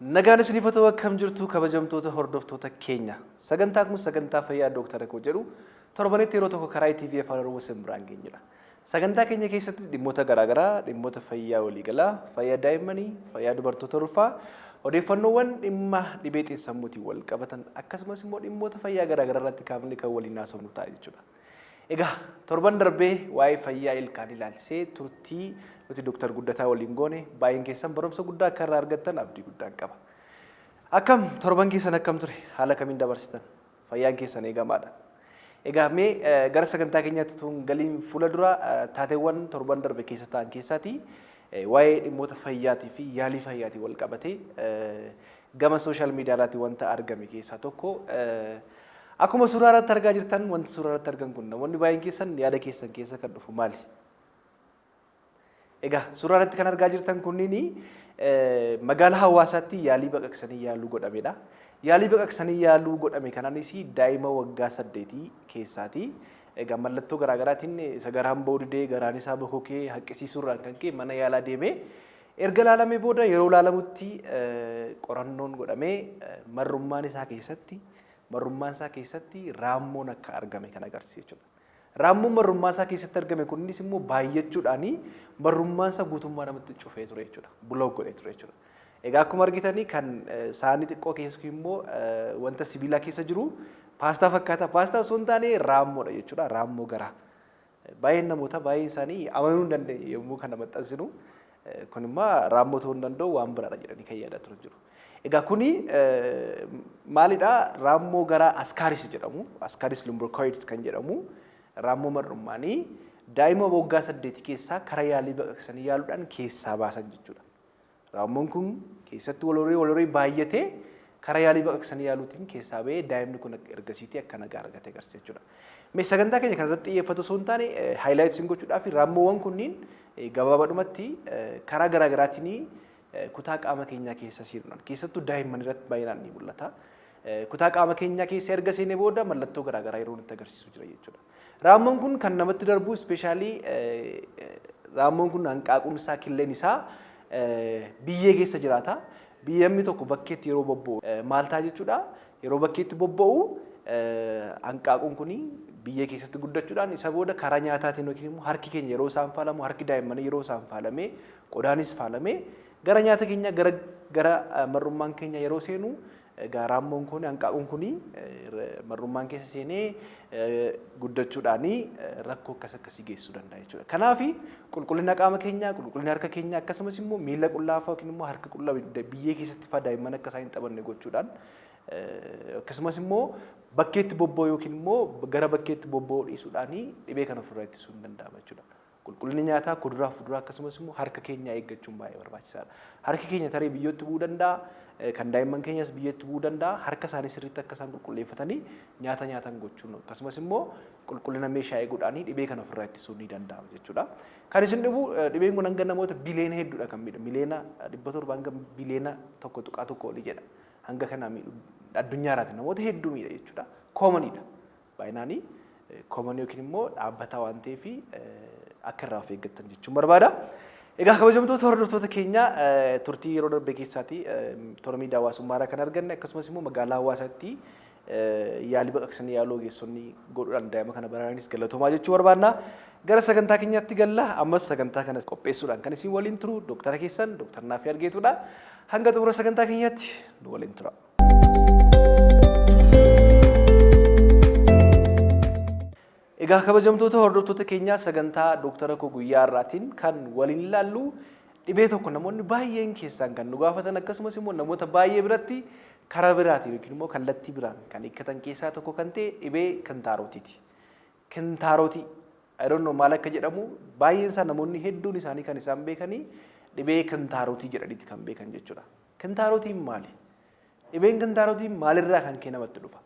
Nagaan isiniif haa ta'u, akkam jirtu kabajamtoota hordoftoota keenya? Sagantaan kun sagantaa fayyaa Dooktara Koo jedhu torbanitti yeroo tokko karaa ETV Afaan Oromoo isin biraan geenyudha. Sagantaa keenya keessattis dhimmoota garaagaraa, dhimmoota fayyaa waliigalaa, fayyaa daa'immanii, fayyaa dubartoota ulfaa, odeeffannoowwan dhimma dhibee xiinsammuutiin wal qabatan, akkasumas immoo dhimmoota fayyaa garaagaraa irratti kaafnee kan waliin haasofnu ta'a jechuudha. Egaa torban darbee waa'ee fayyaa ilkaan ilaalchisee turtii nuti Dr. Guddataa waliin goone baay'een keessan barumsa guddaa akka irraa argattan abdii guddaan qaba. Akkam torban keessan, akkam ture? Haala kamiin dabarsitan? Fayyaan keessan eegamaadha. Egaa mee gara sagantaa keenyaatti tun galiin fuula dura taateewwan torban darbe keessa ta'an keessaatii waa'ee dhimmoota fayyaatii fi yaalii fayyaatiin wal qabatee gama social media irraatti wanta argame keessaa tokko akkuma suuraa irratti argaa jirtan, wanti suuraa irratti argan kun namoonni baay'een keessan yaada keessan keessa kan dhufu maali? Egaa suuraa irratti kan argaa jirtan kunniin magaalaa Hawaasaatti yaalii baqaqsanii yaaluu godhamedha. Yaalii baqaqsanii yaaluu godhame kanaanis daa'ima waggaa 8 keessaati. Egaa mallattoo garaagaraatiin isa garaan ba'uu didee, garaan isaa bokokee haqqisiisuurraan kan ka'e mana yaalaa deemee erga ilaalamee booda, yeroo ilaalamutti qorannoon godhamee marrummaan isaa keessatti raammoon akka argame kan agarsiisu jechuudha. Raammoon marrummaa isaa keessatti argame kunis immoo baay'achuudhaan marrummaan isaa guutummaa namatti cufee ture jechuudha. Block godhee ture jechuudha. Egaa akkuma argitanii kan saanii xiqqoo keessa immoo wanta sibiilaa keessa jiru paastaa fakkaata. Paastaa osoo hin taane raammoodha jechuudha. Raammoo garaa. Baay'een namoota baay'een isaanii amanuu hin dandeenye yommuu kana maxxansinu. Kun immoo raammoo ta'uu hin danda'u, waan biraadha jedhanii kan yaadaa turan jiru. Egaa kuni maalidha? Raammoo garaa ascaris jedhamu, Ascaris lumbricoides kan jedhamu, raammoo mar'ummaanii daa'ima waggaa 8 keessaa karaa yaalii baqaqsanii yaaluudhaan keessaa baasan jechuudha. Raammoon kun keessatti wal horee wal horee baay'atee karaa yaalii baqaqsanii yaaluutiin keessaa ba'ee daa'imni kun ergasiitii akka nagaa argate agarsiisa jechuudha. Mee sagantaa keenya kanarratti xiyyeeffatu osoo hin taane, highlights gochuudhaaf, raammoowwan kunniin gabaabadhumatti karaa garaa garaatiin kutaa qaama keenyaa keessa seenuudhaan keessattuu daa'imman irratti baay'inaan ni mul'ata. Kutaa qaama keenyaa keessa erga seenee booda mallattoo garaa garaa yeroo nutti agarsiisu jira jechuudha. Raammoon kun kan namatti darbu, especially raammoon kun hanqaaquun isaa, killeen isaa biyyee keessa jiraata. Biyyamni tokko bakkeetti yeroo bobba'u maal ta'a jechuudha? Yeroo bakkeetti bobba'u hanqaaquun kun biyyee keessatti guddachuudhaan isa booda karaa nyaataatiin yookiin immoo harki keenya yeroo isaan faalamu, harki daa'immanii yeroo isaan faalamee, qodaanis faalamee gara nyaata keenya, gara mar'ummaan keenya yeroo seenu, egaa raammoon kun, hanqaaquun kun mar'ummaan keessa seenee guddachuudhaan rakkoo akkas akkasii geessisuu danda'a jechuudha. Kanaaf qulqullina qaama keenyaa, qulqullina harka keenyaa, akkasumas immoo miila qullaa yookiin immoo harka qullaa biyyee keessatti fa'aa daa'imman akka isaan hin taphanne gochuudhaan, akkasumas immoo bakkeetti bobba'u yookiin immoo gara bakkeetti bobba'uu dhiisuudhaan dhibee kana ofirraa ittisuun ni danda'ama jechuudha. Qulqullinni nyaataa, kuduraa fi fuduraa, akkasumas immoo harka keenya eeggachuun baay'ee barbaachisaadha. Harki keenya tarii biyyootti bu'uu danda'a, kan daa'imman keenyas biyyootti bu'uu danda'a. Harka isaanii sirriitti akka isaan qulqulleeffatanii nyaata nyaatan gochuun, akkasumas immoo qulqullina meeshaa eeguudhaan dhibee kana ofirraa ittisuun ni danda'ama jechuudha. Kan isin dhibu, dhibeen kun hanga namoota biliyoona hedduudha kan miidhu. Miliyoona 700 hanga biliyoona 1.1 olii jedha. Hanga kanaa miidhu, addunyaarraati namoota hedduu miidha jechuudha. Commoniidha. Baay'inaanii common yookiin immoo dhaabbataa waan ta'eef akka irraa of eeggattan jechuun barbaada. Egaa kabajamtoota hordoftoota keenya, turtii yeroo darbe keessaati toora miidiyaa hawaasummaa irraa kan arganne, akkasumas immoo magaalaa Hawaasaatti yaalii baqaqsanii yaaluu ogeessonni godhuudhaan daa'ima kana baraaranis galatoomaa jechuu barbaanna. Gara sagantaa keenyaatti galla. Ammas sagantaa kana qopheessuudhaan kan isin waliin turu dooktara keessan Dooktar Naafii Argeetudha. Hanga xumura sagantaa keenyaatti nu waliin tura. Egaa kabajamtoota hordoftoota keenyaa, sagantaa Dooktara Koo guyyaa har'aatiin kan waliin ilaallu dhibee tokko namoonni baay'een keessaan kan nu gaafatan, akkasumas immoo namoota baay'ee biratti karaa biraatiin yookiin immoo kallattii biraan kan hiikkatan keessaa tokko kan ta'e dhibee kintaarotiiti. Kintaarotii, I don't know maal akka jedhamu, baay'een isaa namoonni hedduun isaanii kan isaan beekanii dhibee kintaarotii jedhaniiti kan beekan jechuudha. Kintaarotiin maali? Dhibeen kintaarotiin maalirraa kan ka'e namatti dhufa?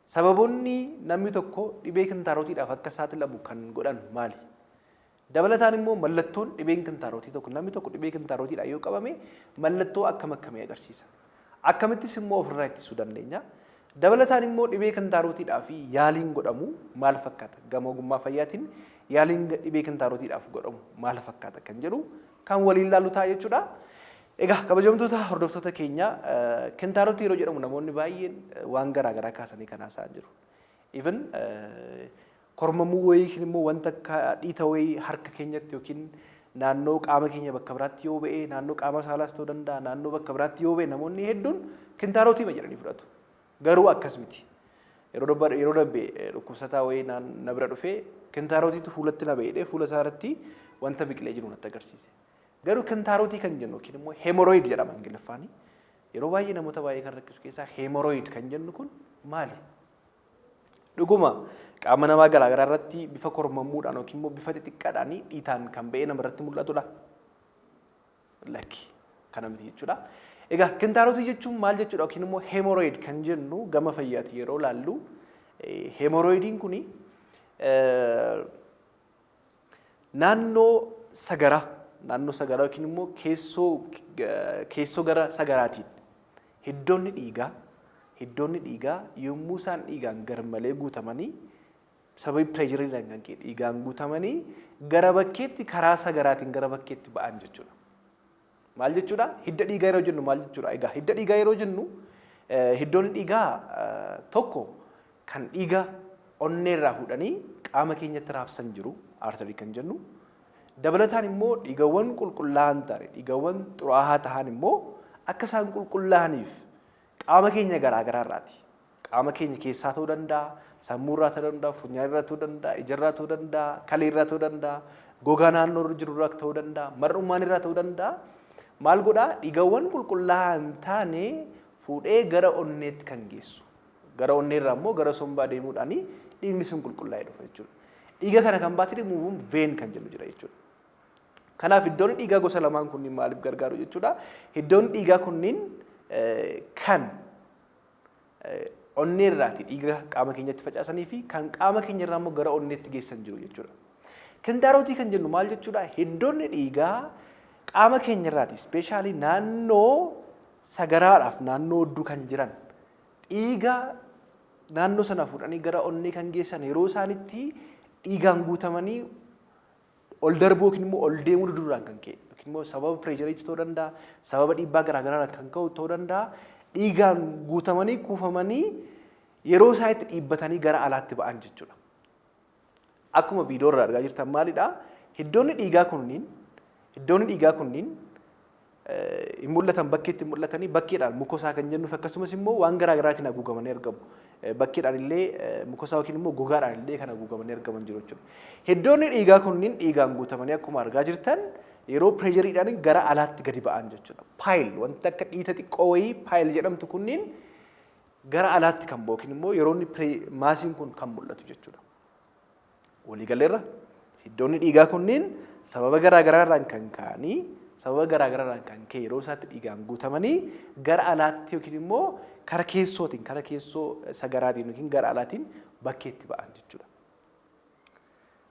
Sababoonni namni tokko dhibee kintaarotiidhaaf akka saaxilamu kan godhan maali? Dabalataan immoo mallattoon dhibeen kintaarotii tokko, namni tokko dhibee kintaarotiidhaan yoo qabame mallattoo akkam akkamii agarsiisa? Akkamittis immoo ofirraa ittisuu dandeenya? Dabalataan immoo dhibee kintaarotiidhaaf yaaliin godhamu maal fakkaata? Gama ogummaa fayyaatiin yaaliin dhibee kintaarotiidhaaf godhamu maal fakkaata kan jedhu kan waliin ilaallu ta'a jechuudha. Egaa kabajamtoota hordoftoota keenya, kintaarotii yeroo jedhamu namoonni baay'een waan garaa garaa kaasanii kan haasa'an jiru. Even kormamuu wayii yookiin immoo wanta akka dhiita wayii harka keenyatti yookiin naannoo qaama keenya bakka biraatti yoo ba'e, naannoo qaama saalaas ta'uu danda'a, naannoo bakka biraatti yoo ba'e, namoonni hedduun kintaarotii jedhanii fudhatu. Garuu akkas miti. Yeroo darbe dhukkubsataa wayii na bira dhufee kintaarotiitu fuulatti na ba'ee fuula isaa irratti wanta biqilee jiru natti agarsiise. Garuu kintaarotii kan jennu yookiin immoo hemorrhoid jedhama Ingiliffaani. Yeroo baay'ee namoota baay'ee kan rakkisu keessaa hemorrhoid kan jennu kun maali? Dhuguma qaama namaa garaagaraa irratti bifa kormammuudhaan yookiin immoo bifa xixiqqaadhaan dhiitaan kan ba'ee namarratti mul'atudha? Lakki, kana miti jechuudha. Egaa kintaarotii jechuun maal jechuudha yookiin immoo hemorrhoid kan jennu gama fayyaati yeroo laallu, hemorrhoidiin kuni naannoo sagaraa yookiin immoo keessoo gara sagaraatiin hiddoonni dhiigaa yommuu isaan dhiigaan garmalee guutamanii, sababii pressureiidhaan kan ka'e dhiigaan guutamanii gara bakkeetti karaa sagaraatiin gara bakkeetti ba'an jechuudha. Maal jechuudha? Hidda dhiigaa yeroo jennu maal jechuudha? Egaa hidda dhiigaa yeroo jennu, hiddoonni dhiigaa tokko kan dhiiga onneerraa fuudhanii qaama keenyatti raabsan jiru, artery kan jennu. Dabalataan immoo dhiigawwan qulqullaa'an ta'an, dhiigawwan xuraa'aa ta'an immoo akka isaan qulqullaa'aniif qaama keenya garaa garaa irraati. Qaama keenya keessaa ta'uu danda'a, sammuurraa ta'uu danda'a, funyaanirraa ta'uu danda'a, ijarraa ta'uu danda'a, kaleerraa ta'uu danda'a, gogaa naannoo jirurraa ta'uu danda'a, mar'ummaanirraa ta'uu danda'a. Maal godhaa? Dhiigawwan qulqullaa'aa hin taane fuudhee gara onneetti kan geessu. Gara onneerraa immoo gara sombaa deemuudhaan dhiigni sun qulqullaa'ee dhufa jechuudha. Dhiiga kana kan baatee deemu vein kan jennu jira jechuudha. Kanaaf iddoon dhiigaa gosa lamaan kunniin maaliif gargaaru jechuudha? Iddoon dhiigaa kunniin kan onneerraati dhiiga qaama keenyatti facaasanii fi kan qaama keenyarraa immoo gara onneetti geessan jiru jechuudha. Kintaarotii kan jennu maal jechuudha? Hiddoonni dhiigaa qaama keenyarraati, especially naannoo sagaraadhaaf naannoo odduu kan jiran, dhiiga naannoo sana fuudhanii gara onnee kan geessan yeroo isaanitti dhiigaan guutamanii ol darbuu yookiin immoo ol deemuu dudurraan kan ka'e, yookiin immoo sababa pressureiitti ta'uu danda'a, sababa dhiibbaa garaagaraadhaan kan ka'u ta'uu danda'a, dhiigaan guutamanii kuufamanii yeroo isaan itti dhiibbatanii gara alaatti ba'an jechuudha. Akkuma viidiyoo irraa argaa jirtan maalidha? Hiddoonni dhiigaa kunniin hin mul'atan, bakkeetti hin mul'atanii, bakkeedhaan mucosa kan jennuuf akkasumas immoo waan garaa garaatiin haguugamanii argamu. Bakkeedhaan illee mucosa yookiin immoo gogaadhaan illee kan haguugamanii argaman jiru jechuudha. Hiddoonni dhiigaa kunniin dhiigaan guutamanii akkuma argaa jirtan yeroo pressureiidhaan gara alaatti gadi ba'an jechuudha. Pile, wanti akka dhiita xiqqoo wayii pile jedhamtu kunniin gara alaatti kan ba'u yookiin immoo yeroo inni massiin kun kan mul'atu jechuudha. Waliigaleerra hiddoonni dhiigaa kunniin sababa garaa garaarraan kan ka'anii, sababa garaa garaarraan kan ka'e yeroo isaatti dhiigaan guutamanii gara alaatti yookiin immoo kara keessootiin, kara keessoo sagaraatiin yookiin gara alaatiin bakkeetti ba'an jechuudha.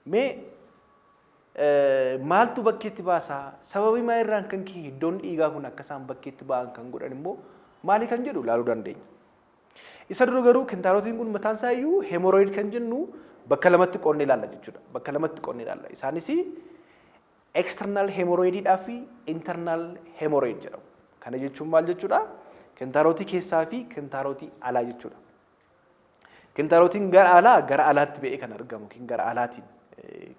Mee maaltu bakkeetti baasaa? Sababii maalirraan kan ka'e hiddoonni dhiigaa kun akka isaan bakkeetti ba'an kan godhan immoo maali kan jedhu ilaaluu dandeenya. Isa dura garuu kintaarotiin kun mataan isaa iyyuu hemorrhoid kan jennu bakka lamatti qoonnee ilaalla jechuudha. Bakka lamatti qoonnee ilaalla. Isaanis external hemorrhoidiidhaa fi internal hemorrhoid jedhamu. Kana jechuun maal jechuudha? Kintaarotii keessaa fi kintaarotii alaa jechuudha. Kintaarotiin gara alaa gara alaatti ba'ee kan argamu yookiin gara alaatiin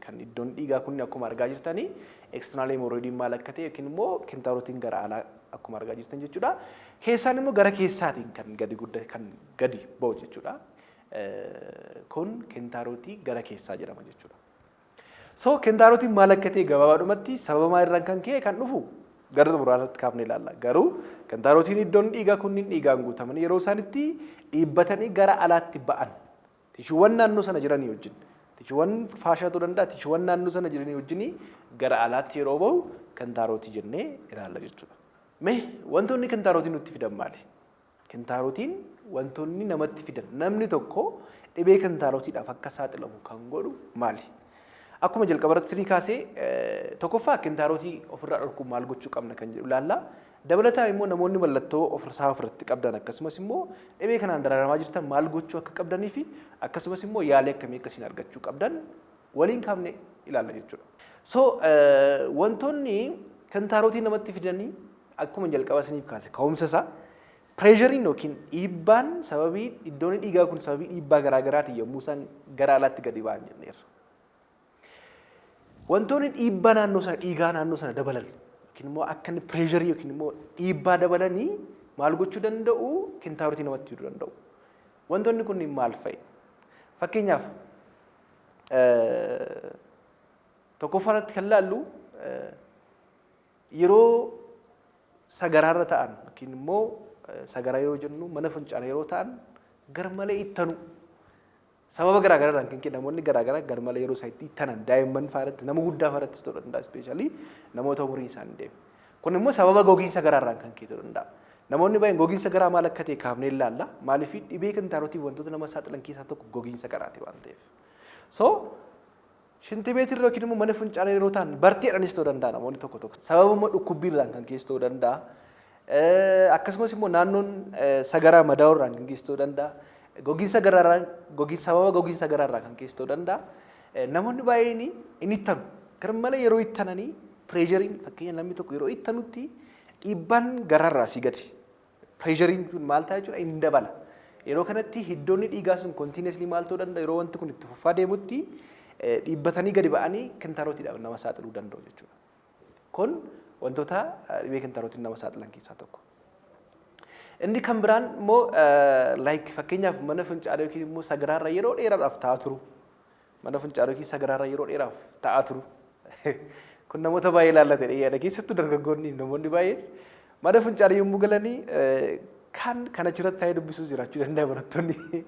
kan iddoon dhiigaa kun akkuma argaa jirtanii, external hemorrhoidiin maal akka ta'e yookiin immoo kintaarotiin gara alaa akkuma argaa jirtan jechuudha. Keessaan immoo gara keessaatiin kan gadi gudda kan gadi ba'u jechuudha. Kun kintaarotii gara keessaa jedhama jechuudha. So kintaarotiin maal akka ta'e gabaabaadhumatti, sababa maalirraan kan ka'e kan dhufu gara xumuraatti kaafnee ilaalla. Garuu kintaarotiin iddoon dhiigaa kunniin dhiigaan guutamanii yeroo isaan itti dhiibbatanii gara alaatti ba'an, tishuuwwan naannoo sana jiranii wajjin, tishuuwwan fascia ta'uu danda'a, tishuuwwan naannoo sana jiranii wajjin gara alaatti yeroo ba'u kintaarotii jennee ilaalla jechuudha. Mee wantoonni kintaarotii nutti fidan maali? Kintaarotiin wantoonni namatti fidan, namni tokko dhibee kintaarotiidhaaf akka saaxilamu kan godhu maali? Akkuma jalqaba irratti sirrii kaasee, tokkoffaa kintaarotii ofirraa dhorkuuf maal gochuu qabna kan jedhu ilaalla. Dabalataan immoo namoonni mallattoo isaa ofirratti qabdan akkasumas immoo dhibee kanaan dararamaa jirtan maal gochuu akka qabdanii fi akkasumas immoo yaalii akkamii akkasiin argachuu qabdan waliin kaafne ilaalla jechuudha. So wantoonni kintaarotii namatti fidanii Akkuma jalqaba isiniif kaase ka'umsa isaa pressureiin yookiin dhiibbaan sababii iddoon dhiigaa kun sababii dhiibbaa garaa garaatiin yommuu isaan gara alaatti gadi ba'an jenneerra. Wantoonni dhiibbaa naannoo sana dhiigaa naannoo sana dabalan yookiin immoo akka inni pressureii yookiin immoo dhiibbaa dabalanii maal gochuu danda'u? Kintaarotii namatti fiduu danda'u. Wantoonni kunniin maal fa'i? Fakkeenyaaf, tokkoffaa irratti kan laallu, yeroo sagaraarra ta'an yookiin immoo sagaraa yeroo jennu mana fincaanii yeroo ta'an garmalee ittanu. Sababa garaa garaadhaan kan ka'e namoonni garaa garaa garmalee yeroo isaan itti ittanan, daa'imman fa'aa irratti, nama guddaa fa'aa irrattis ta'uu danda'a, especially namoota umuriin isaanii deeme. Kun immoo sababa gogiinsa garaarraan kan ka'e ta'uu danda'a. Namoonni baay'een gogiinsa garaa maal akka ta'e kaafnee ilaalla. Maaliif? Dhibee kintaarotiif wantoota nama saaxilan keessaa tokko gogiinsa garaati waan ta'eef. So shinti beetirra yookiin immoo mana fincaanii yeroo ta'an barteedhaanis ta'uu danda'a namoonni tokko tokko. Sababa immoo dhukkubbiirraan kan keessa ta'uu danda'a. Akkasumas immoo naannoon sagaraa madaa'uurraan kan keessa ta'uu danda'a. Gogiinsa garaarraan, sababa gogiinsa garaarraa kan keessa ta'uu danda'a. Namoonni baay'een inni ittanu. Garmalee yeroo ittananii pressureiin, fakkeenya namni tokko yeroo ittanutti dhiibbaan garaarraa asii gadi. Pressureiin kun maal ta'a jechuudha? Inni dabala. Yeroo kanatti hiddoonni dhiigaa sun continuously maal ta'uu danda'a? Yeroo wanti kun itti fufaa deemutti dhiibbatanii gadi ba'anii kintaarotiidhaaf nama saaxiluu danda'u jechuudha. Kun wantoota dhibee kintaarotiin nama saaxilan keessaa tokko. Inni kan biraan immoo, like, fakkeenyaaf mana fincaanii yookiin immoo sagaraarra yeroo dheeraadhaaf taa'aa turu. Mana fincaanii yookiin sagaraarra yeroo dheeraaf taa'aa turu. Kun namoota baay'ee ilaallate yaada, keessattuu dargaggoonni, namoonni baay'een mana fincaanii yommuu galanii kaan kan achirratti taa'ee dubbisuus jiraachuu danda'a barattoonni.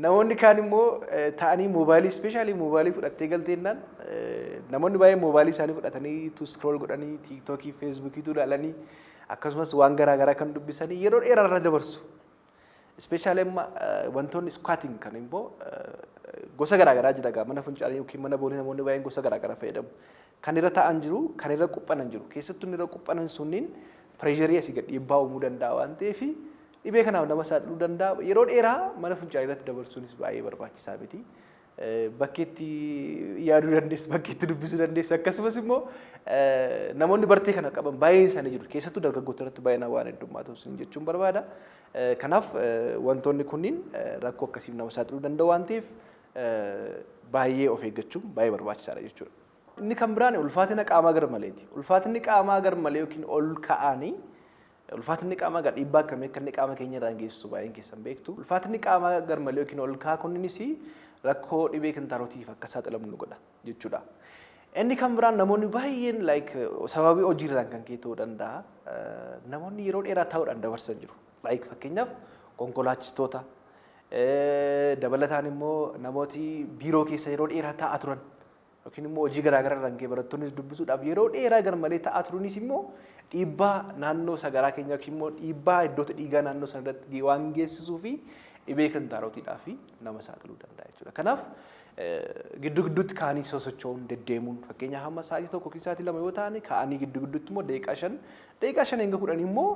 Namoonni kaan immoo taa'anii moobaayilii, especially moobaayilii fudhattee galteennaan, namoonni baay'een moobaayilii isaanii fudhatanii tu scroll godhanii, TikTokii, Facebookiitu ilaalanii, akkasumas waan garaa garaa kan dubbisanii yeroo dheeraa irra dabarsu. Especially amma wantoonni squatting kan immoo gosa garaa garaa jira gaa, mana fincaanii yookiin mana boolii namoonni baay'een gosa garaa garaa fayyadamu. Kan irra taa'an jiru, kan irra quphanan jiru. Keessattuu inni irra quphanan sunniin pressureii asii gad dhiibbaa uumuu danda'a waan ta'eef dhibee kanaaf nama saaxiluu danda'a. Yeroo dheeraa mana fincaanii irratti dabarsuunis baay'ee barbaachisaa miti. Bakkeetti yaaduu dandeessu, bakkeetti dubbisuu dandeessu, akkasumas immoo namoonni bartee kana qaban baay'een isaanii jiru. Keessattuu dargaggoota irratti baay'inaan waan heddummaatu sun jechuun barbaada. Kanaaf wantoonni kunniin rakkoo akkasiif nama saaxiluu danda'u waan ta'eef baay'ee of eeggachuun baay'ee barbaachisaadha jechuudha. Inni kan biraan ulfaatina qaamaa garmaleeti. Ulfaatinni qaamaa garmalee yookiin ol ka'anii, ulfaatinni qaamaa gar dhiibbaa akkamii akka inni qaama keenya irraan geessisu baay'een keessan beektu. Ulfaatinni qaamaa garmalee yookiin ol ka'aa kunniinis rakkoo dhibee kintaarotiif akka saaxilamnu nu godha jechuudha. Inni kan biraan namoonni baay'een, like, sababii hojiirraan kan ka'e ta'uu danda'a. Namoonni yeroo dheeraa taa'uudhaan dabarsan jiru. Like, fakkeenyaaf konkolaachistoota, dabalataan immoo namooti biiroo keessa yeroo dheeraa taa'aa turan yookiin immoo hojii garaa garaa irraan ka'e barattoonnis dubbisuudhaaf yeroo dheeraa garmalee taa'aa turuunis immoo dhiibbaa naannoo sagaraa keenya yookiin immoo dhiibbaa iddoota dhiigaa naannoo sana irratti waan geessisuu fi dhibee kintaarotiidhaaf nama saaxiluu danda'a jechuudha. Kanaaf gidduu gidduutti ka'anii sosocho'uun, deddeemuun, fakkeenyaaf hamma sa'aatii 1 yookiin sa'aatii 2 yoo ta'an ka'anii gidduu gidduutti immoo daqiiqaa 5, daqiiqaa 5 hanga 10 immoo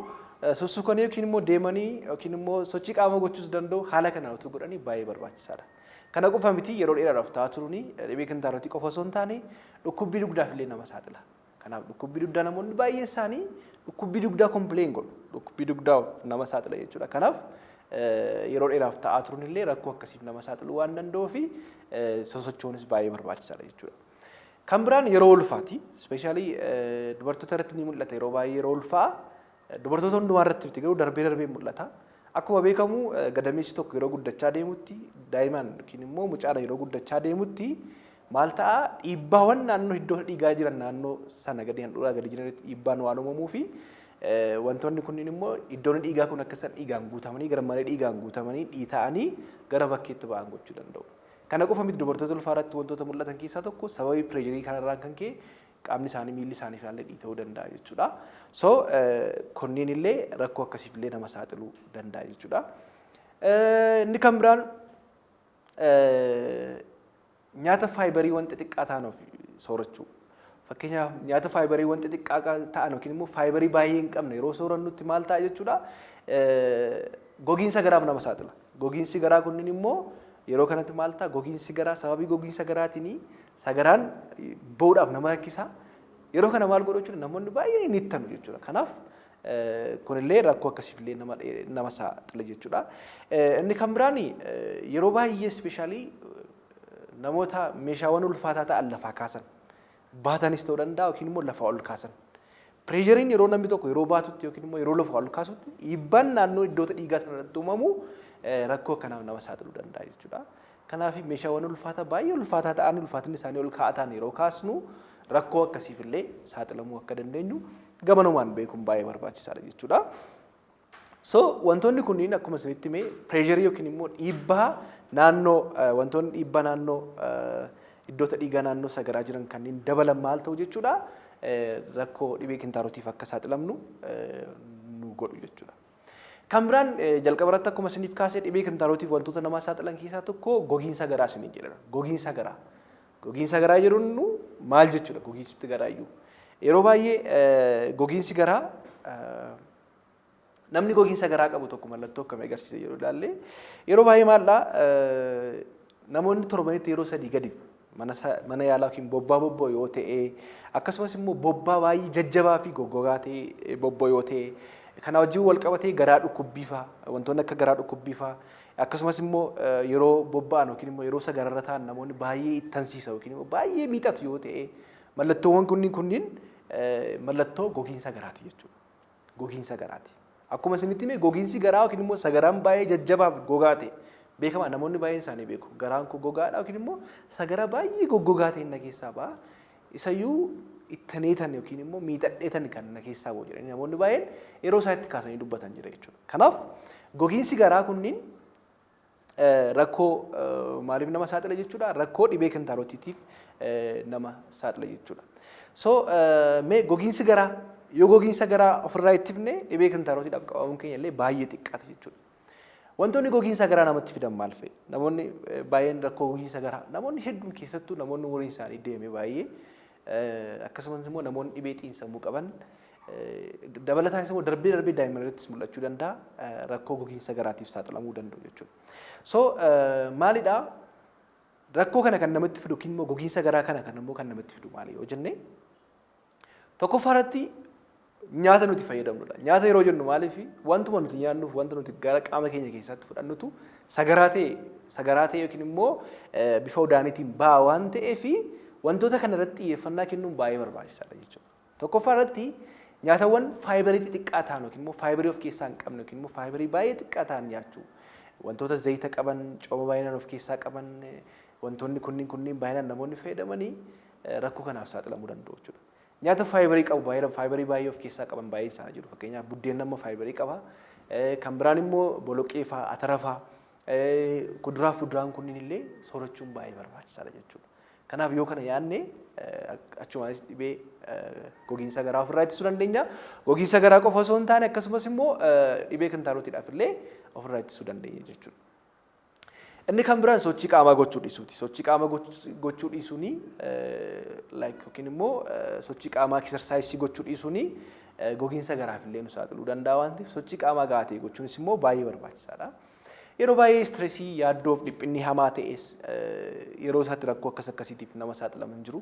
sossukanii yookiin immoo deemanii yookiin immoo sochii qaamaa gochuus danda'u, haala kanaan utuu godhanii baay'ee barbaachisaadha. Kana qofa miti, yeroo dheeraadhaaf taa'aa turuun dhibee kintaarotii qofa osoo hin taane dhukkubbii dugdaaf illee nama saaxila. Kanaaf dhukkubbii dugdaa, namoonni baay'een isaanii dhukkubbii dugdaa complain godhu. Dhukkubbii dugdaaf nama saaxila jechuudha. Kanaaf yeroo dheeraaf taa'aa turuun illee rakkoo akkasiif nama saaxiluu waan danda'uu fi sosocho'uunis baay'ee barbaachisaadha jechuudha. Kan biraan yeroo ulfaati. Especially dubartoota irratti ni mul'ata yeroo baay'ee yeroo ulfaa. Dubartoota hundumaa irratti miti garuu, darbee darbee mul'ata. Akkuma beekamu gadameessi tokko yeroo guddachaa deemutti, daa'imaan yookiin immoo mucaan yeroo guddachaa deemutti maal ta'a? Dhiibbaawwan naannoo iddoo dhiigaa jiran naannoo sana gadi handhuuraa gadi jiranitti dhiibbaan waan uumamuu fi wantoonni kunniin immoo iddoon dhiigaa kun akka isaan dhiigaan guutamanii, gara malee dhiigaan guutamanii dhiita'anii gara bakkeetti ba'an gochuu danda'u. Kana qofa miti, dubartoota ulfaa irratti wantoota mul'atan keessaa tokko sababii pressureii kanarraan kan ka'e qaamni isaanii, miilli isaanii illee dhiita'uu danda'a jechuudha. So kunniin illee rakkoo akkasiif illee nama saaxiluu danda'a jechuudha. Inni kan biraan nyaata fiberiiwwan xixiqqaa ta'an of soorachuu. Fakkeenyaaf, nyaata fiberiiwwan xixiqqaa ta'an yookiin immoo fiberii baay'ee hin qabne yeroo soorannutti maal ta'a jechuudha? Gogiinsa garaaf nama saaxila. Gogiinsi garaa kunniin immoo yeroo kanatti maal ta'a? Gogiinsi garaa, sababii gogiinsa garaatiin sagaraan ba'uudhaaf nama rakkisa. Yeroo kana maal godhu jechuudha? Namoonni baay'een hin ittanu jechuudha. Kanaaf Kunillee rakkoo akkasiifillee nama saaxila jechuudha. Inni kan biraan yeroo baay'ee especially namoota meeshaawwan ulfaataa ta'an lafaa kaasan baatanis ta'uu danda'a yookiin immoo lafaa ol kaasan. Pressureiin yeroo namni tokko yeroo baatutti yookiin immoo yeroo lafaa ol kaasutti dhiibbaan naannoo iddoota dhiigaa sana irratti uumamu rakkoo akkanaaf nama saaxiluu danda'a jechuudha. Kanaaf meeshaawwan ulfaataa baay'ee ulfaataa ta'an, ulfaatinni isaanii ol ka'aa ta'an yeroo kaasnu rakkoo akkasiif illee saaxilamuu akka dandeenyu gamanumaan beekuun baay'ee barbaachisaadha jechuudha. So wantoonni kunniin akkuma isinitti hime pressureii yookiin immoo dhiibbaa naannoo, wantoonni dhiibbaa naannoo iddoota dhiigaa naannoo sagaraa jiran kanneen dabalan maal ta'u jechuudha? Rakkoo dhibee kintaarotiif akka saaxilamnu nu godhu jechuudha. Kan biraan jalqaba irratti akkuma isiniif kaasee dhibee kintaarotiif wantoota nama saaxilan keessaa tokko gogiinsa garaa isiniin jedhama. Gogiinsa garaa. Gogiinsa garaa yeroo nu maal jechuudha gogiinsi garaa iyyuu? Yeroo baay'ee gogiinsi garaa, namni gogiinsa garaa qabu tokko mallattoo akkamii agarsiisa yeroo ilaalle, yeroo baay'ee maallaa namoonni torbanitti yeroo 3 gadi mana yaalaa yookiin bobbaa bobboo yoo ta'e, akkasumas immoo bobbaa baay'ee jajjabaa fi goggogaa ta'e bobboo yoo ta'e, kana wajjin wal qabatee garaa dhukkubbii fa'a, wantoonni akka garaa dhukkubbii fa'a, akkasumas immoo yeroo bobba'an yookiin immoo yeroo sagararra ta'an namoonni baay'ee ittansiisa yookiin immoo baay'ee miixatu yoo ta'e, mallattoowwan kunniin mallattoo gogiinsa garaati jechuudha. Gogiinsa garaati. Akkuma isinitti hime, gogiinsi garaa yookiin immoo sagaraan baay'ee jajjabaaf gogaa ta'e beekamaa, namoonni baay'een isaanii beeku. Garaan koo gogaadha yookiin immoo sagara baay'ee goggogaa ta'e na keessaa ba'a. Isayyuu ittaneetan yookiin immoo miixadheetan kan na keessaa ba'u jedhanii namoonni baay'een yeroo isaa itti kaasanii dubbatan jira jechuudha. Kanaaf gogiinsi garaa kunniin rakkoo maaliif nama saaxila jechuudha? Rakkoo dhibee kintaarotiitiif nama saaxila jechuudha. So mee gogiinsi garaa, yoo gogiinsa garaa ofirraa ittifne, dhibee kintaarotiidhaaf qabamuun keenya illee baay'ee xiqqaata jechuudha. Wantoonni gogiinsa garaa namatti fidan maal fa'i? Namoonni baay'een rakkoo gogiinsa garaa, namoonni hedduun, keessattuu namoonni umuriin isaanii deeme baay'ee, akkasumas immoo namoonni dhibee xiinsammuu qaban, dabalataanis immoo darbee darbee daa'imman irrattis mul'achuu danda'a, rakkoo gogiinsa garaatiif saaxilamuu danda'u jechuudha. So maalidhaa rakkoo kana kan namatti fidu yookiin immoo gogiinsa garaa kana kan immoo kan namatti fidu maali yoo jenne, tokkoffaa irratti nyaata nuti fayyadamnudha. Nyaata yeroo jennu maaliif, wantuma nuti nyaannuuf wanta nuti gara qaama keenya keessatti fudhannutu sagaraa ta'e yookiin immoo bifa udaaniitiin ba'a waan ta'eef, wantoota kana irratti xiyyeeffannaa kennuun baay'ee barbaachisaadha jechuudha. Tokkoffaa irratti nyaatawwan fiberii xixiqqaa ta'an yookiin immoo fiberii of keessaa hin qabne yookiin immoo fiberii baay'ee xiqqaa ta'an nyaachuu. Wantoota zayita qaban, cooma baay'inaan of keessaa qaban, wantoonni kunniin baay'inaan namoonni fayyadamanii rakkoo kanaaf saaxilamuu danda'u jechuudha. Nyaata fiberii qabu, baay'ee fiberii baay'ee of keessaa qaban baay'ee isaanii jiru. Fakkeenyaaf buddeen amma fiberii qaba. Kan biraan immoo boloqqee fa'aa, atara fa'aa, kuduraa fi fuduraan kunniin illee soorachuun baay'ee barbaachisaadha jechuudha. Kanaaf yoo kana yaadne achumaanis dhibee gogiinsa garaa ofirraa ittisuu dandeenya. Gogiinsa garaa qofa osoo hin taane akkasumas immoo dhibee kintaarotiidhaaf illee ofirraa ittisuu dandeenya jechuudha. Inni kan biraan sochii qaamaa gochuu dhiisuuti. Sochii qaamaa gochuu dhiisuuni like yookiin immoo sochii qaamaa exerciseii gochuu dhiisuuni gogiinsa garaaf illee nu saaxiluu danda'a waan ta'eef, sochii qaamaa gahaa ta'e gochuunis immoo baay'ee barbaachisaadha. Yeroo baay'ee stressii, yaaddoof dhiphinni hamaa ta'es yeroo isaatti rakkoo akkas akkasiitiif nama saaxilaman jiru.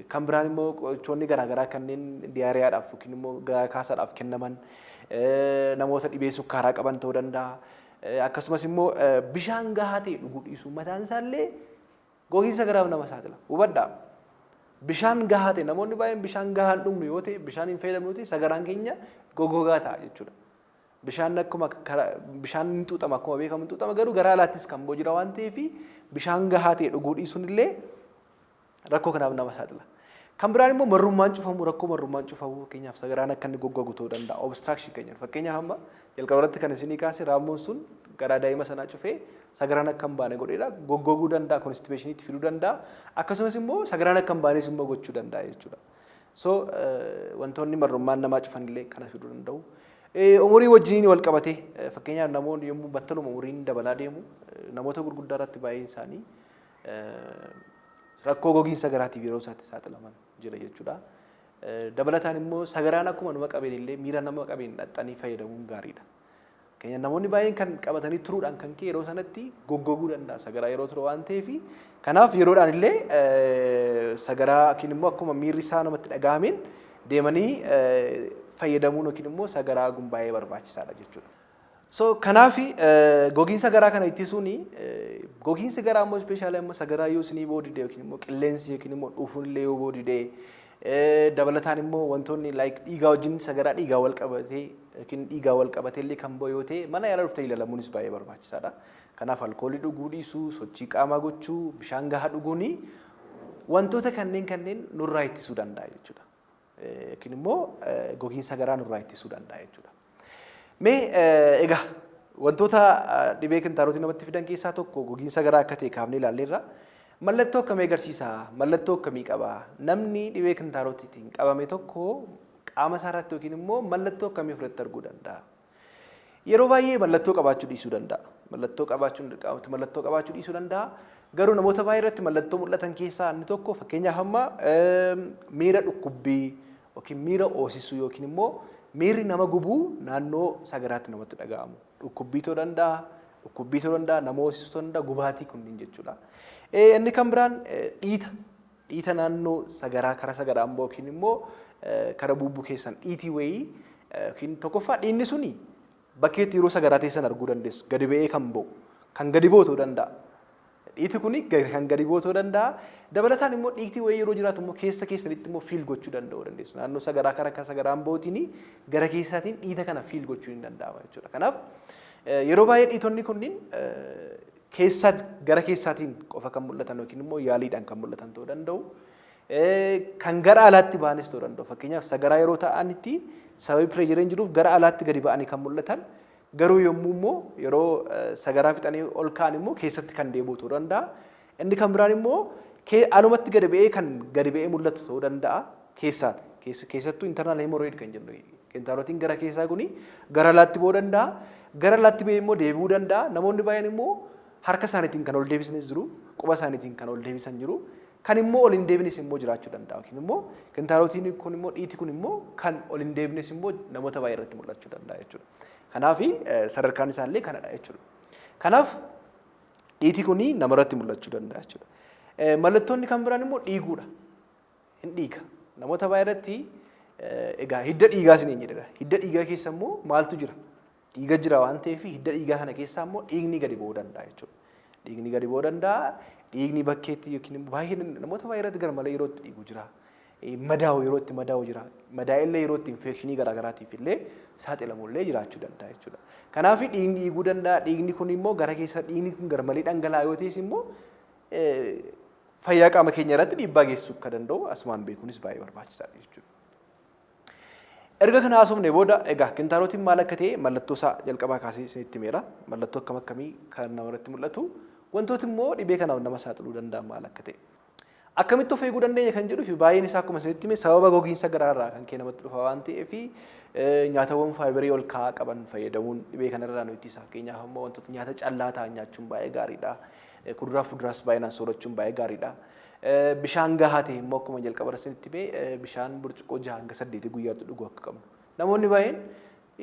Kan biraan immoo qorichoonni garaagaraa kanneen diarrheadhaaf yookiin immoo garaa kaasaadhaaf kennaman, namoota dhibee sukkaaraa qaban ta'uu danda'a. Akkasumas immoo bishaan gahaa ta'e dhuguu dhiisuu mataan isaallee gogiinsa garaaf nama saaxila. Hubadhaa. Bishaan gahaa ta'e, namoonni baay'een bishaan gahaa hin dhugnu yoo ta'e, bishaan hin fayyadamnu yoo ta'e, sagaraan keenya goggogaa ta'a jechuudha. Bishaan akkuma bishaan hin xuuxama, akkuma beekamu hin xuuxama, garuu garaa alaattis kan boo jira waan ta'eef, bishaan gahaa ta'e dhuguu dhiisuun illee rakkoo kanaaf nama saaxila. Kan biraan immoo marrummaan cufamu, rakkoo marrummaan cufamu, fakkeenyaaf sagaraan akka inni goggogu ta'uu danda'a. Obstruction kan jedhu, fakkeenyaaf amma jalqaba irratti kan isinii kaase, raammoon sun garaa daa'ima sanaa cufee sagaraan akka hin baane godheera, goggoguu danda'a, constipationiitti fiduu danda'a, akkasumas immoo sagaraan akka hin baanes immoo gochuu danda'a jechuudha. So wantoonni marrummaan namaa cufan illee kana fiduu danda'u. Umurii wajjiniin wal qabatee, fakkeenyaaf namoonni yommuu battaluma umuriin dabalaa deemu namoota gurguddaa irratti baay'een isaanii rakkoo gogiinsa garaatiif yeroo isaatti saaxilaman jira jechuudha. Dabalataan immoo sagaraan akkuma nama qabeen illee miira nama qabeen dhaxxanii fayyadamuun gaariidha. Fakkeenyaaf namoonni baay'een kan qabatanii turuudhaan kan ka'e yeroo sanatti goggoguu danda'a sagaraa yeroo ture waan ta'eef. Kanaaf yeroodhaan illee sagaraa yookiin immoo akkuma miirri isaa namatti dhaga'ameen deemanii fayyadamuun yookiin immoo sagaraa haguun baay'ee barbaachisaadha jechuudha. So kanaaf gogiinsa garaa kana ittisuun, gogiinsi garaa immoo especially amma sagaraa yoo isinii ba'uu dide yookiin immoo qilleensi yookiin immoo dhuufuun illee yoo ba'uu dide, dabalataan immoo wantoonni like dhiigaa wajjin, sagaraa dhiigaa wal qabatee yookiin dhiigaa wal qabatee illee kan ba'u yoo ta'e, mana yaalaa dhuftanii ilaalamuunis baay'ee barbaachisaadha. Kanaaf alkoolii dhuguu dhiisuu, sochii qaamaa gochuu, bishaan gahaa dhuguuni wantoota kanneen nurraa ittisuu danda'a jechuudha. Yookiin immoo gogiinsa garaa nurraa ittisuu danda'a jechuudha. Mee egaa wantoota dhibee kintaarotii namatti fidan keessaa tokko gogiinsa garaa akka ta'e kaafnee ilaalleerra. Mallattoo akkamii agarsiisa? Mallattoo akkamii qaba? Namni dhibee kintaarotiitiin qabame tokko qaama isaa irratti yookiin immoo mallattoo akkamii ofirratti arguu danda'a? Yeroo baay'ee mallattoo qabaachuu dhiisuu danda'a. Mallattoo qabaachuun dirqamatti mallattoo qabaachuu dhiisuu danda'a. Garuu namoota baay'ee irratti mallattoo mul'atan keessaa inni tokko, fakkeenyaaf amma, miira dhukkubbii yookiin miira oosisuu yookiin immoo miirri nama gubuu naannoo sagaraatti namatti dhaga'amu. Dhukkubbii ta'uu danda'a, dhukkubbii ta'uu danda'a, nama hoosisuu ta'uu danda'a, gubaatii kunniin jechuudha. Inni kan biraan dhiita. Dhiita naannoo sagaraa, karaa sagaraan bahu yookiin immoo karaa bubbuu keessan dhiitii wayii yookiin tokkoffaa dhiinni suni bakkeetti yeroo sagaraa teessan arguu dandeessu. Gadi ba'ee kan ba'u. Kan gadi ba'u ta'uu danda'a. Dhiiti kuni kan gadi ba'u ta'uu danda'a. Dabalataan immoo dhiigti wayii yeroo jiraatu immoo keessa keessanitti immoo feel gochuu danda'uu dandeessu. Naannoo sagaraa karaa akka sagaraan ba'uutiin gara keessaatiin dhiita kana feel gochuu hin danda'ama jechuudha. Kanaaf yeroo baay'ee dhiitonni kunniin keessa gara keessaatiin qofa kan mul'atan yookiin immoo yaaliidhaan kan mul'atan ta'uu danda'u. Kan gara alaatti ba'anis ta'uu danda'u. Fakkeenyaaf sagaraa yeroo ta'anitti sababii pressureiin jiruuf gara alaatti gadi ba'anii kan mul'atan, garuu yommuu immoo yeroo sagaraa fixanii ol ka'an immoo keessatti kan deebi'u ta'uu danda'a. Inni kan biraan immoo alumatti gadi ba'ee kan gadi ba'ee mul'atu ta'uu danda'a keessaati. Keessattuu internal hemorrhoid kan jennu, kintaarotiin gara keessaa kuni gara alaatti ba'uu danda'a. Gara alaatti ba'ee immoo deebi'uu danda'a. Namoonni baay'een immoo harka isaaniitiin kan ol deebisanis jiru, quba isaaniitiin kan ol deebisan jiru. Kan immoo ol hin deebines immoo jiraachuu danda'a. Yookiin immoo kintaarotiin kun immoo, dhiiti kun immoo kan ol hin deebines immoo namoota baay'ee irratti mul'achuu danda'a jechuudha. Kanaaf sadarkaan isaallee kanadha jechuudha. Kanaaf dhiiti kun namarratti mul'achuu danda'a jechuudha. Mallattoonni kan biraan immoo dhiiguudha. Hin dhiiga. Namoota baay'ee irratti egaa hidda dhiigaa isiniin jedheera. Hidda dhiigaa keessa immoo maaltu jira? Dhiiga jira waan ta'eef, hidda dhiigaa kana keessaa immoo dhiigni gadi ba'uu danda'a jechuudha. Dhiigni gadi ba'uu danda'a. Dhiigni bakkeetti yookiin immoo baay'ee namoota baay'ee irratti garmalee yeroo itti dhiigu jira. Madaa'u, yeroo itti madaa'u jira. Madaa'illee yeroo itti infectionii garaagaraatiif illee saaxilamu illee jiraachuu danda'a jechuudha. Kanaaf dhiigni dhiiguu danda'a. Dhiigni kun immoo gara keessa dhiigni kun garmalee dhangala'aa yoo ta'es immoo fayyaa qaama keenya irratti dhiibbaa geessisuu akka danda'u asumaan beekuunis baay'ee barbaachisaadha jechuudha. Erga kana haasofne booda, egaa kintaarotiin maal akka ta'e mallattoo isaa jalqabaa kaasee isinitti himeera. Mallattoo akkam akkamii kan namarratti mul'atu, wantooti immoo dhibee kanaaf nama saaxiluu danda'an maal akka ta'e. Akkamitti of eeguu dandeenya kan jedhuu fi baay'een isaa akkuma isinitti hime sababa gogiinsa garaarraa kan ka'e namatti dhufa waan ta'eef, nyaatawwan fiberii ol ka'aa qaban fayyadamuun dhibee kanarraa nu ittisa. Fakkeenyaaf immoo wantoota nyaata callaa ta'an nyaachuun baay'ee gaariidha. Kuduraa fi fuduraas baay'inaan soorachuun baay'ee gaariidha. Bishaan gahaa ta'e immoo akkuma jalqaba isinitti hime bishaan burcuqqoo 6 hanga 8 guyyaatti dhuguu akka qabnu. Namoonni baay'een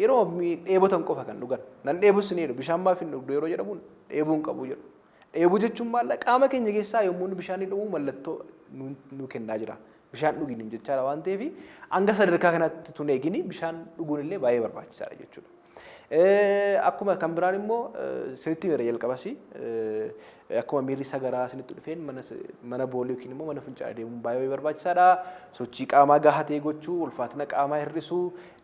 yeroo dheebotan qofa kan dhugan. Nan dheebus ni jedhu. Bishaan maaf hin dhugdu yeroo jedhamu, dheebuu hin qabu jedhu. Dheebuu jechuun maal? Qaama keenya keessaa yommuu bishaan hin dhumu mallattoo nu kennaa jira. Bishaan dhugi nuun jechaadha waan ta'eef, hanga sadarkaa kanatti tun eegini bishaan dhuguun illee baay'ee barbaachisaadha jechuudha. Akkuma kan biraan immoo isinitti himeera jalqabas, akkuma miirri sagaraa isinitti dhufeen mana boolii yookiin immoo mana fincaanii deemuun baay'ee barbaachisaadha. Sochii qaamaa gahaa ta'e gochuu, ulfaatina qaamaa hir'isuu,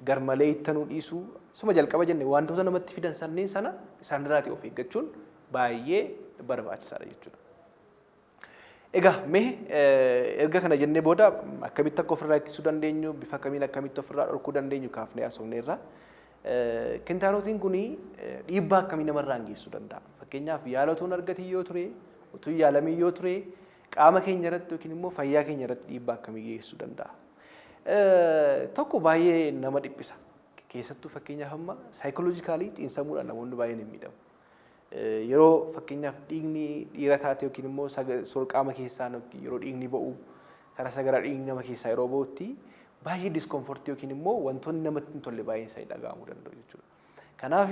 garmalee ittanuu dhiisuu, suma jalqaba jenne wantoota namatti fidan sanneen sana isaanirraatii of eeggachuun baay'ee barbaachisaadha jechuudha. Egaa mee erga kana jennee booda akkamitti akka ofirraa ittisuu dandeenyu, bifa kamiin akkamitti ofirraa dhorkuu dandeenyu kaafnee haasofneerra. Kintaarotiin kun dhiibbaa akkamii namarraan geessuu danda'a? Fakkeenyaaf yaala utuu hin argatin yoo ture, utuu hin yaalamin yoo ture, qaama keenya irratti yookiin immoo fayyaa keenya irratti dhiibbaa akkamii geessuu danda'a? Tokko, baay'ee nama dhiphisa. Keessattuu fakkeenyaaf amma psychologically, xiinsammuudhaan namoonni baay'een hin miidhamu. Yeroo fakkeenyaaf dhiigni dhiira taate yookiin immoo qaama keessaan yeroo dhiigni ba'u, karaa sagaraa dhiigni nama keessaa yeroo ba'utti baay'ee discomfortii yookiin immoo wantoonni namatti hin tolle baay'een isaanii dhaga'amuu danda'u jechuudha. Kanaaf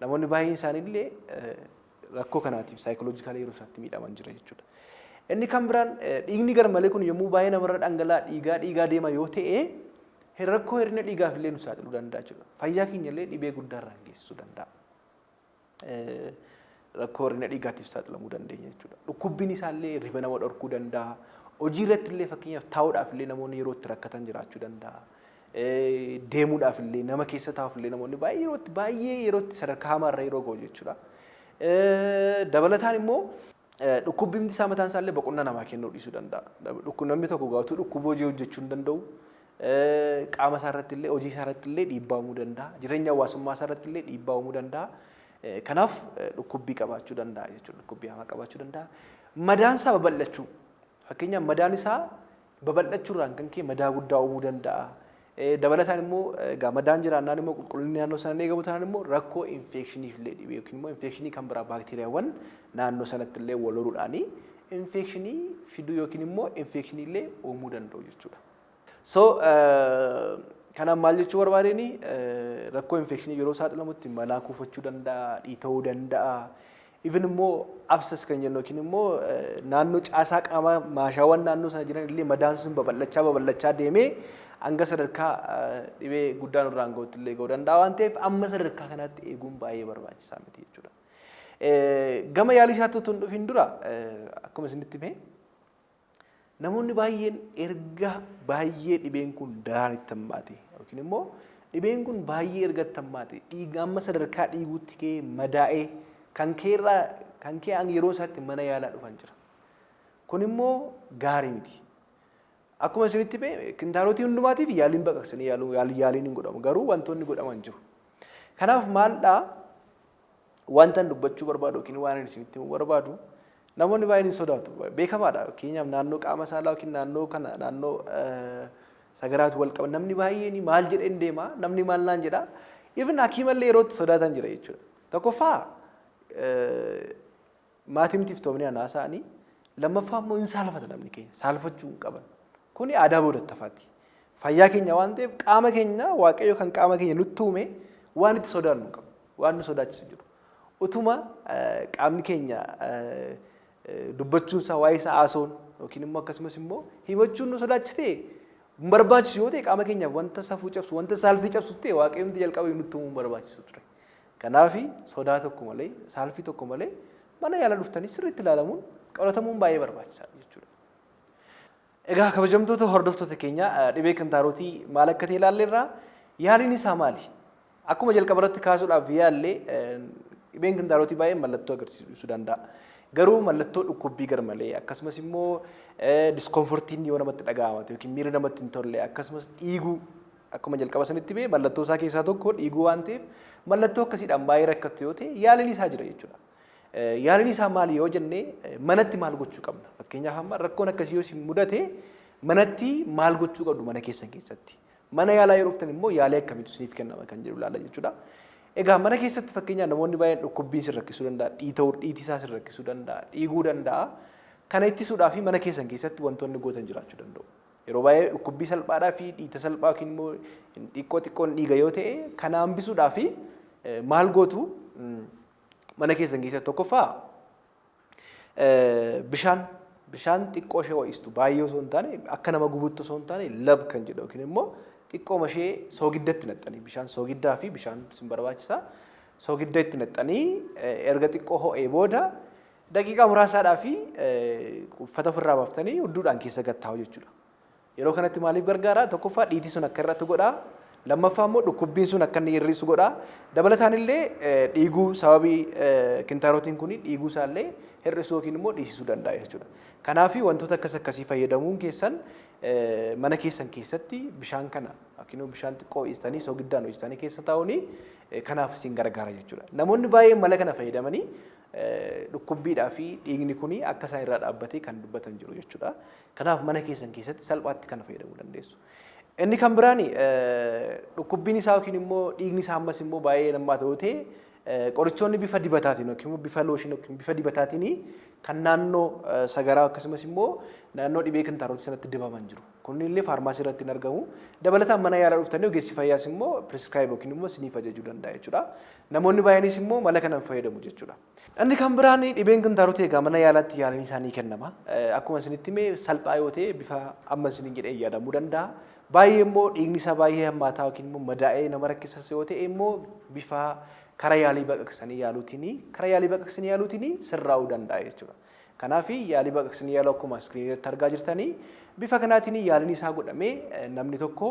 namoonni baay'een isaaniillee rakkoo kanaatiif psychologically yeroo isaatti miidhaman jira jechuudha. Inni kan biraan dhiigni garmalee kun yommuu baay'ee namarra dhangala'aa dhiigaa dhiigaa deema yoo ta'e Rakkoo hir'ina dhiigaaf illee nu saaxiluu danda'a jechuudha. Fayyaa keenya illee dhibee guddaarraan geessisuu danda'a. Rakkoo hir'ina dhiigaatiif saaxilamuu dandeenya jechuudha. Dhukkubbiin isaallee hirriba nama dhorkuu danda'a. Hojii irratti illee, fakkeenyaaf, taa'uudhaaf illee namoonni yeroo itti rakkatan jiraachuu danda'a. Deemuudhaaf illee, nama keessa taa'uuf illee namoonni baay'ee yerootti baay'ee yerootti sadarkaa hamaarra yeroo ga'u jechuudha. Dabalataan immoo dhukkubbiin isaa mataan isaa illee boqonnaa namaa kennuu dhiisuu danda'a. Namni tokko gaafatu dhukkuba hojii hojjechuu hin danda'u. Qaama isaa irratti illee, hojii isaa irratti illee dhiibbaa uumuu danda'a. Jireenya hawaasummaa isaa irratti illee dhiibbaa uumuu danda'a. Kanaaf dhukkubbii qabaachuu danda'a jechuudha. Dhukkubbii hamaa qabaachuu danda'a. Madaan isaa babal'achuu. Fakkeenyaaf, madaan isaa babal'achuurraan kan ka'e madaa guddaa uumuu danda'a. Dabalataan immoo egaa madaan jiraannaan immoo, qulqullinni naannoo sana eegamu taanaan immoo, rakkoo infekshiniif illee dhibee yookiin immoo infekshinii kan biraa baakteeriyaawwan naannoo sanatti illee wal horuudhaanii infekshinii fiduu yookiin immoo infekshinii illee uumuu danda'u jechuudha. So kanaaf maal jechuu barbaadeni, rakkoo infekshinii yeroo saaxilamutti malaa kuufachuu danda'a, dhiita'uu danda'a. Even immoo abscess kan jennu yookiin immoo naannoo caasaa qaamaa maashaawwan naannoo sana jiran illee madaan sun babal'achaa babal'achaa deemee hanga sadarkaa dhibee guddaa nurraan ga'utti illee ga'uu danda'a waan ta'eef, amma sadarkaa kanaatti eeguun baay'ee barbaachisaa miti jechuudha. Gama yaalii isaatti otoo hin dhufin dura, akkuma isinitti hime, namoonni baay'een erga baay'ee dhibeen kun daraan itti hammaate yookiin immoo dhibeen kun baay'ee erga itti hammaate, dhiiga amma sadarkaa dhiiguutti ka'ee madaa'ee kan keerraa kan kee yeroo isaatti mana yaalaa dhufan jira. Kun immoo gaarii miti. Akkuma isinitti hime, kintaarotii hundumaatiif yaaliin baqaqsanii yaaliin hin godhamu, garuu wantoonni godhaman jiru. Kanaaf maaldhaa wanta dubbachuu barbaadu yookiin waan ani isinitti himuu barbaadu, namoonni baay'een hin sodaatu. Beekamaadha. Fakkeenyaaf, naannoo qaama saalaa yookiin naannoo kana, naannoo sagaraatu wal qaba. Namni baay'een maal jedheen deema, namni maal naan jedha. Even hakiimallee yeroo itti sodaatan jira jechuudha. Tokkoffaa, maatimti iftoomni anaa isaanii, lammaffaa immoo hin saalfata namni keenya, saalfachuu hin qaban. Kuni aadaa boodattafaati. Fayyaa keenya waan ta'eef, qaama keenya, Waaqayyo kan qaama keenya nutti uume, waan itti sodaannu hin qabnu. Waan nu sodaachisu jiru. Utuma qaamni keenya dubbachuun isaa, waa'ee isaa haasa'uun yookiin immoo akkasumas immoo himachuun nu sodaachise, hin barbaachisu yoo ta'e, qaama keenyaaf wanta safuu cabsu, wanta saalfii cabsu ta'e, Waaqayyoomti jalqaba nutti uumuu hin barbaachisu ture. Kanaaf sodaa tokko malee, saalfii tokko malee mana yaala dhuftanii sirriitti ilaalamuun, qoratamuun baay'ee barbaachisaadha jechuudha. Egaa kabajamtoota hordoftoota keenya, dhibee kintaarotii maal akka ta'e ilaalleerra. Yaaliin isaa maali? Akkuma jalqaba irratti kaasuudhaaf yaallee, dhibeen kintaarotii baay'een mallattoo agarsiisuu danda'a. Garuu mallattoo dhukkubbii garmalee, akkasumas immoo discomfortiin yoo namatti dhaga'amate yookiin miirri namatti hin tolle, akkasumas dhiiguu, akkuma jalqaba sanitti bee mallattoo isaa keessaa tokko dhiiguu waan ta'eef, mallattoo akkasiidhaan baay'ee rakkattu yoo ta'e, yaaliin isaa jira jechuudha. Yaaliin isaa maali yoo jenne, manatti maal gochuu qabna? Fakkeenyaaf, amma rakkoon akkasii yoo isin mudate, manatti maal gochuu qabdu mana keessan keessatti? Mana yaalaa yeroo dhuftan immoo yaalii akkamiitu isiniif kennama kan jedhu ilaalla jechuudha. Egaa mana keessatti, fakkeenyaaf, namoonni baay'een dhukkubbiin sin rakkisuu danda'a, dhiita'uu, dhiiti isaa sin rakkisuu danda'a, dhiiguu danda'a. Kana ittisuudhaaf mana keessan keessatti wantoonni gootan jiraachuu danda'u. Yeroo baay'ee dhukkubbii salphaadhaa fi dhiita salphaa yookiin immoo xiqqoo xiqqoon dhiiga yoo ta'e, kana hambisuudhaaf maal gootu mana keessan keessatti? Tokkoffaa, bishaan xiqqoo ishee ho'istu, baay'ee osoo hin taane, akka nama gubutti osoo hin taane, lab kan jedhu yookiin immoo xiqqooma ishee soogiddatti naqxanii, bishaan soogiddaa fi bishaan isin barbaachisa. Soogidda itti naqxanii, erga xiqqoo ho'ee booda daqiiqaa muraasaadhaa fi uffata ofirraa baaftanii hudduudhaan keessa gattaa'u jechuudha. Yeroo kanatti maaliif gargaara? Tokkoffaa, dhiiti sun akka hir'atu godha. Lammaffaa immoo dhukkubbiin sun akka inni hir'isu godha. Dabalataan illee dhiiguu, sababii kintaarotiin kun dhiiguu isaallee hir'isuu yookiin immoo dhiisisuu danda'a jechuudha. Kanaaf wantoota akkas akkasii fayyadamuun keessan, mana keessan keessatti bishaan kana yookiin bishaan xiqqoo ho'istanii, sogiddaan ho'istanii keessa taa'uun kanaaf isin gargaara jechuudha. Namoonni baay'een mala kana fayyadamanii dhukkubbiidhaa fi dhiigni kun akka isaan irraa dhaabbatee kan dubbatan jiru jechuudha. Kanaaf mana keessan keessatti salphaatti kana fayyadamuu dandeessu. Inni kan biraan, dhukkubbiin isaa yookiin immoo dhiigni isaa ammas immoo baay'ee nammaa ta'uu ta'e, qorichoonni bifa dibataatiin yookiin immoo bifa lotion yookiin bifa dibataatiin kan naannoo sagaraa akkasumas immoo naannoo dhibee kintaarotii sanatti dibaman jiru. Kunniin illee faarmaasii irratti hin argamu. Dabalataan mana yaalaa dhuftanii ogeessi fayyaas immoo prescribe yookiin immoo isiniif ajajuu danda'a jechuudha. Namoonni baay'eenis immoo mala kanaan fayyadamu jechuudha. Inni kan biraan, dhibeen kintaarotii egaa mana yaalaatti yaaliin isaa ni kennama. Akkuma isinitti hime, salphaa yoo ta'e bifa amma isiniin jedhee yaadamuu danda'a. Baay'ee immoo dhiigni isaa baay'ee hammaataa yookiin immoo madaa'ee nama rakkisas yoo ta'e immoo bifa karaa yaalii baqaqsanii yaaluutiin karaa yaalii baqaqsanii yaaluutiin sirraa'uu danda'a jechuudha. Kanaaf yaalii baqaqsanii yaaluu akkuma iskiriinii irratti argaa jirtanii bifa kanaatiin yaaliin isaa godhamee namni tokko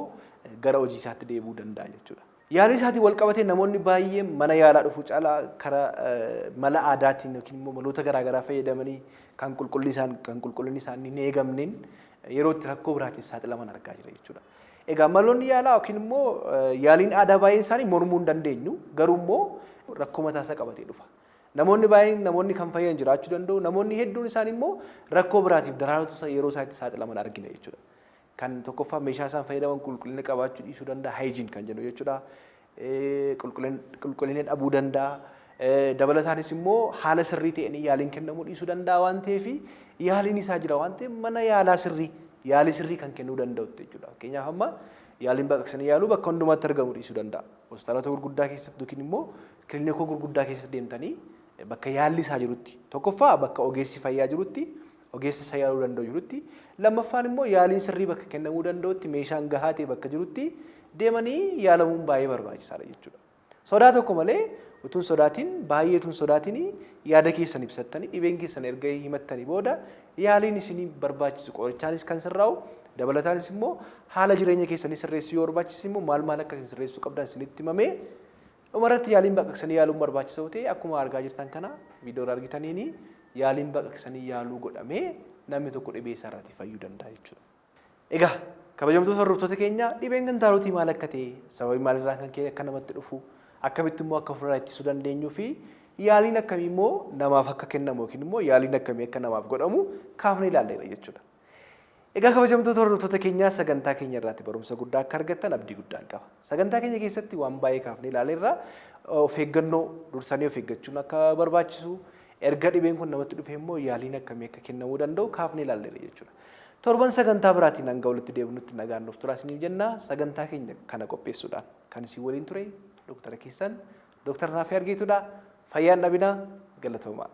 gara hojii isaatti deebi'uu danda'a jechuudha. Yaalii isaatiin wal qabatee namoonni baay'een mana yaalaa dhufuu caalaa karaa mala aadaatiin yookiin immoo maloota garaagaraa fayyadamanii kan qulqullinni isaan kan qulqullinni isaanii hin eegamneen yeroo itti rakkoo biraatiif saaxilaman argaa jira jechuudha. Egaa maloonni yaalaa yookiin immoo yaaliin aadaa baay'een isaanii mormuu hin dandeenyu, garuu immoo rakkoo mataa isaa qabatee dhufa. Namoonni baay'een namoonni kan fayyan jiraachuu danda'u, namoonni hedduun isaanii immoo rakkoo biraatiif daraaratu yeroo isaan itti saaxilaman argina jechuudha. Kan tokkoffaa meeshaa isaan fayyadaman qulqullina qabaachuu dhiisuu danda'a, hygiene kan jennu jechuudha. Qulqullina dhabuu danda'a. Dabalataanis immoo haala sirrii ta'een yaaliin kennamuu dhiisuu danda'a waan ta'eef, yaaliin isaa jira waan ta'eef mana yaalaa sirrii yaalii sirrii kan kennuu danda'utti jechuudha. Fakkeenyaaf amma yaaliin baqaqsanii yaaluu bakka hundumaatti argamu dhiisuu danda'a. Hospitaalota gurguddaa keessatti yookiin immoo kilinikoo gurguddaa keessatti deemtanii bakka yaalli isaa jirutti, tokkoffaa bakka ogeessi fayyaa jirutti, ogeessi isa yaaluu danda'u jirutti, lammaffaan immoo yaaliin sirrii bakka kennamuu danda'utti, meeshaan gahaa ta'e bakka jirutti deemanii yaalamuun baay'ee barbaachisaadha jechuudha. Sodaa tokko malee, utuun sodaatiin baay'ee utuun sodaatiin yaada keessan ibsattanii dhibeen keessan erga himattanii booda yaaliin isinii barbaachisu qorichaanis kan sirraa'u, dabalataanis immoo haala jireenya keessanii sirreessuu yoo barbaachise immoo maal maal akka isin sirreessuu qabdan isinitti himamee dhumarratti yaaliin baqaqsanii yaaluun barbaachisaa ta'e akkuma argaa jirtan kana viidiyoo irraa argitaniini yaaliin baqaqsanii yaaluu godhamee namni tokko dhibee isaa irraatii fayyuu danda'a jechuudha. Egaa kabajamtoota hordoftoota keenya, dhibeen kintaarotii maal akka ta'e, sababii maalirraa kan ka'e akka namatti dhufu, akkamitti immoo akka ofirraa ittisuu dandeenyuu fi yaaliin akkamii immoo namaaf akka kennamu yookiin immoo yaaliin akkamii akka namaaf godhamu kaafnee ilaalleera jechuudha. Egaa kabajamtoota hordoftoota keenyaa, sagantaa keenya irraatti barumsa guddaa akka argattan abdii guddaan qaba. Sagantaa keenya keessatti waan baay'ee kaafnee ilaaleerra. Of eeggannoo dursanii of eeggachuun akka barbaachisu, erga dhibeen kun namatti dhufe immoo yaaliin akkamii akka kennamuu danda'u kaafnee ilaalleerra jechuudha. Torban sagantaa biraatiin hanga walitti deebinutti nagaan nuuf turaa isiniif jenna. Sagantaa keenya kana qopheessuudhaan kan isin waliin ture Dooktara keessan Dooktar Naafii Argeetudha. Fayyaan dhabinaa, galatoomaa.